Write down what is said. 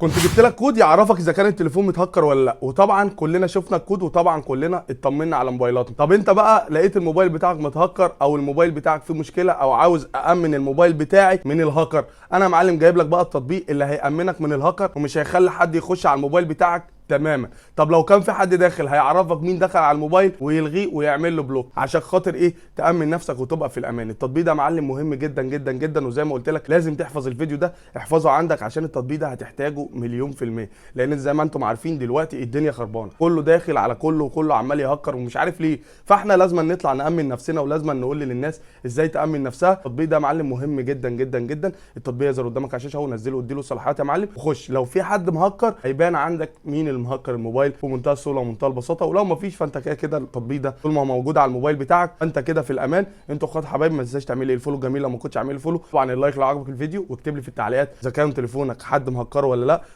كنت جبت لك كود يعرفك اذا كان التليفون متهكر ولا لا، وطبعا كلنا شفنا الكود وطبعا كلنا اطمنا على موبايلاتنا. طب انت بقى لقيت الموبايل بتاعك متهكر او الموبايل بتاعك فيه مشكلة او عاوز أأمن الموبايل بتاعي من الهاكر، انا يا معلم جايب لك بقى التطبيق اللي هيأمنك من الهاكر ومش هيخلي حد يخش على الموبايل بتاعك تماما. طب لو كان في حد داخل هيعرفك مين دخل على الموبايل ويلغيه ويعمل له block، عشان خاطر ايه؟ تامن نفسك وتبقى في الامان. التطبيق ده يا معلم مهم جدا جدا جدا، وزي ما قلت لك لازم تحفظ الفيديو ده، احفظه عندك عشان التطبيق ده هتحتاجه مليون في المية، لان زي ما انتم عارفين دلوقتي الدنيا خربانة، كله داخل على كله وكله عمال يهكر ومش عارف ليه. فاحنا لازم نطلع نامن نفسنا ولازم نقول للناس ازاي تامن نفسها. التطبيق ده يا معلم مهم جدا جدا جدا. التطبيق يظهر قدامك على الشاشة اهو، نزله واديله صلاحيات يا معلم وخش. لو في حد مهكر هيبان عندك مين المهكر الموبايل بمنتهى السهولة ومنتهى البساطة، ولو ما فيش فانت كده كده التطبيق ده طول ما هو موجود على الموبايل بتاعك فانت كده في الامان. انتوا اخوات حبايبي، ما تنساش تعمل لي ال follow الجميل لو ما كنتش عامل follow، طبعا ال like لو عجبك الفيديو، واكتب لي في التعليقات اذا كان تليفونك حد مهكره ولا لا.